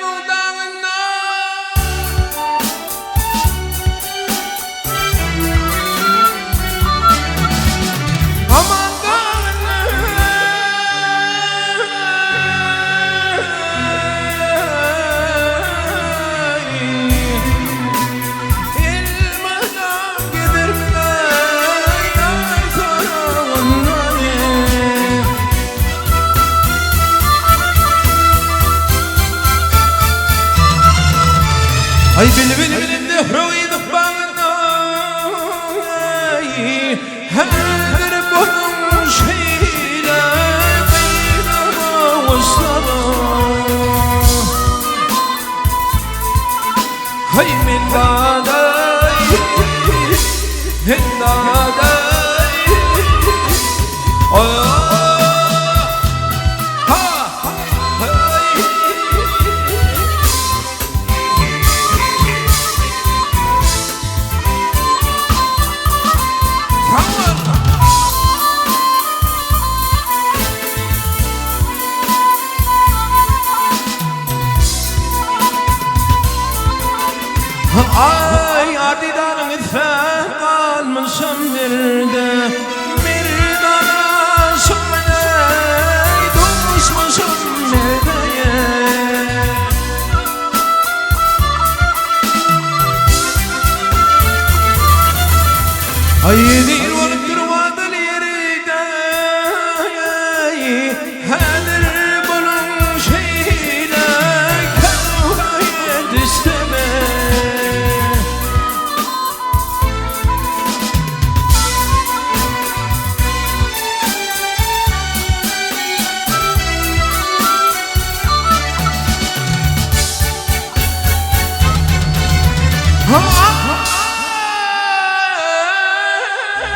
Ýazyň daňynda. Aman daňynda. Elmydam gezerler ýar soragynda. Ay bilbil bilen döhroýdyk bagynda Häzir bolun şeýle gynama Hay men daday, men daday Ay adidanın sen kalmışım birde Bir danaşım ey duşmuşum nerede Ay dir olup durmadın yeride Häzir bolun şeýle käwagt isteme.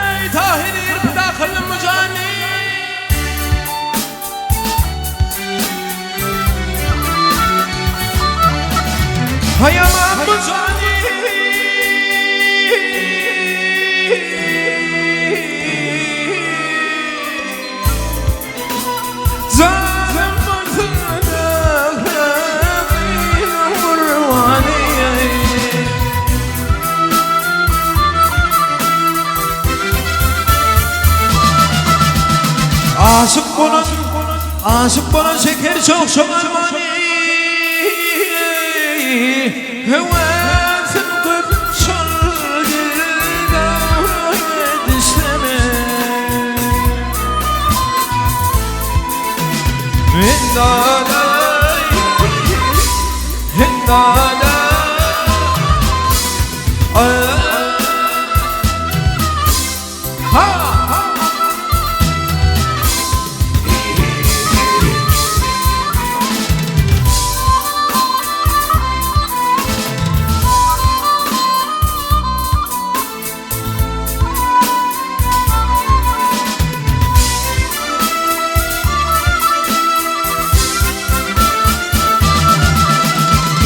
Ay Tahir pida kylym jany. Haýaman bu jany. Zalim bolsun gurbany. Aşyk bolan, aşyk bolan şeker çok çok almany. Höwesim köp şol dildara dişleme. Hindalay, hindalay. Ha!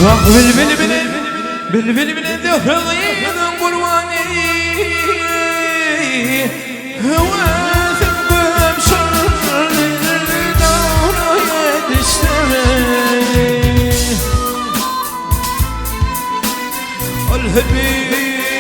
Wah bilbil bilen, bilbil bilen döhregiň gurbany. Höwesim köp şol dildara ýetişseme. Ol hepimiz.